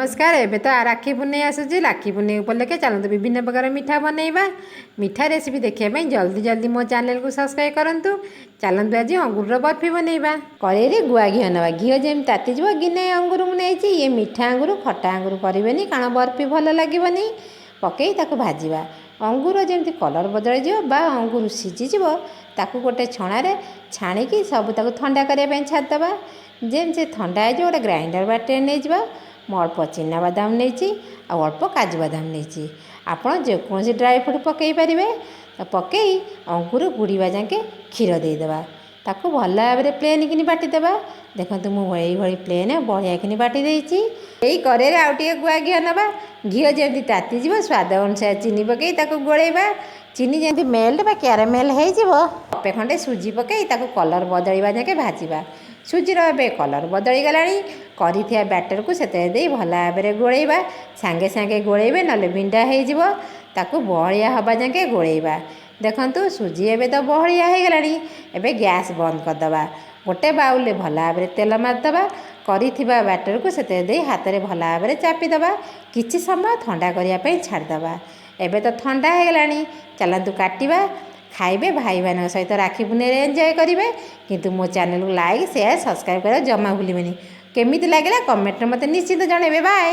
ନମସ୍କାର। ଏବେ ତ ରାକ୍ଷୀ ପୂର୍ଣ୍ଣିମା ଆସୁଛି। ରାକ୍ଷୀ ପୂର୍ଣ୍ଣିମା ଉପଲକ୍ଷେ ଚାଲନ୍ତୁ ବିଭିନ୍ନ ପ୍ରକାର ମିଠା ବନେଇବା। ମିଠା ରେସିପି ଦେଖିବା ପାଇଁ ଜଲ୍ଦି ଜଲ୍ଦି ମୋ ଚ୍ୟାନେଲକୁ ସବସ୍କ୍ରାଇବ୍ କରନ୍ତୁ। ଚାଲନ୍ତୁ, ଆଜି ଅଙ୍ଗୁରର ବର୍ଫି ବନେଇବା। କଡ଼େଇରେ ଗୁଆ ଘିଅ ନେବା। ଘିଅ ଯେମିତି ତାତିଯିବ, ଗିନେ ଅଙ୍ଗୁର ମୁଁ ନେଇଛି। ଇଏ ମିଠା ଅଙ୍ଗୁର, ଖଟା ଅଙ୍ଗୁର କରିବେନି, କାରଣ ବର୍ଫି ଭଲ ଲାଗିବନି। ପକେଇ ତାକୁ ଭାଜିବା। ଅଙ୍ଗୁର ଯେମିତି କଲର୍ ବଦଳିଯିବ ବା ଅଙ୍ଗୁର ସିଝିଯିବ, ତାକୁ ଗୋଟେ ଛଣାରେ ଛାଣିକି ସବୁ ତାକୁ ଥଣ୍ଡା କରିବା ପାଇଁ ଛାଡ଼ିଦେବା। ଯେମିତି ସେ ଥଣ୍ଡା ହେଇଯିବ, ଗୋଟେ ଗ୍ରାଇଣ୍ଡର ବାଟିରେ ନେଇଯିବା। ମୁଁ ଅଳ୍ପ ଚିନାବାଦାମ ନେଇଛି ଆଉ ଅଳ୍ପ କାଜୁ ବାଦାମ ନେଇଛି। ଆପଣ ଯେକୌଣସି ଡ୍ରାଏ ଫ୍ରୁଟ୍ ପକାଇ ପାରିବେ। ପକାଇ ଅଙ୍ଗୁର ବୁଡ଼ିବା ଯାଏଁକେ କ୍ଷୀର ଦେଇଦେବା। ତାକୁ ଭଲ ଭାବରେ ପ୍ଲେନ୍ କିନି ବାଟିଦେବା। ଦେଖନ୍ତୁ, ମୁଁ ଏଇଭଳି ପ୍ଲେନ୍ ବଢ଼ିଆ କିନି ବାଟି ଦେଇଛି। ଏଇ କରେଇରେ ଆଉ ଟିକେ ଗୁଆ ଘିଅ ନେବା। ଘିଅ ଯେମିତି ତାତିଯିବ, ସ୍ୱାଦ ଅନୁସାରେ ଚିନି ପକାଇ ତାକୁ ଗୋଳେଇବା। ଚିନି ଯେମିତି ମେଲ୍ଟ ବା କ୍ୟାରାମେଲ୍ ହେଇଯିବ, କପେ ଖଣ୍ଡେ ସୁଜି ପକାଇ ତାକୁ କଲର୍ ବଦଳିବା ଯାଏଁକେ ଭାଜିବା। ସୁଜିର ଏବେ କଲର୍ ବଦଳିଗଲାଣି। କରିଥିବା ବ୍ୟାଟରକୁ ସେଥିରେ ଦେଇ ଭଲ ଭାବରେ ଗୋଳେଇବା। ସାଙ୍ଗେ ସାଙ୍ଗେ ଗୋଳେଇବେ, ନହେଲେ ବିଣ୍ଡା ହେଇଯିବ। ତାକୁ ବହଳିଆ ହେବା ଯାଏଁକେ ଗୋଳେଇବା। ଦେଖନ୍ତୁ, ସୁଜି ଏବେ ତ ବହଳିଆ ହେଇଗଲାଣି। ଏବେ ଗ୍ୟାସ୍ ବନ୍ଦ କରିଦେବା। ଗୋଟେ ବାଉଲରେ ଭଲ ଭାବରେ ତେଲ ମାରିଦେବା। କରିଥିବା ବ୍ୟାଟରକୁ ସେଥିରେ ଦେଇ ହାତରେ ଭଲ ଭାବରେ ଚାପିଦେବା। କିଛି ସମୟ ଥଣ୍ଡା କରିବା ପାଇଁ ଛାଡ଼ିଦେବା। ଏବେ ତ ଥଣ୍ଡା ହେଇଗଲାଣି, ଚାଲନ୍ତୁ କାଟିବା। ଖାଇବେ, ଭାଇମାନଙ୍କ ସହିତ ରାକ୍ଷୀ ପୂର୍ଣ୍ଣିମାରେ ଏନ୍ଜୟ କରିବେ। କିନ୍ତୁ ମୋ ଚ୍ୟାନେଲକୁ ଲାଇକ୍, ସେୟାର, ସବସ୍କ୍ରାଇବ୍ କରିବା ଜମା ଭୁଲିବେନି। କେମିତି ଲାଗିଲା, କମେଣ୍ଟରେ ମୋତେ ନିଶ୍ଚିତ ଜଣାଇବେ। ବାଏ।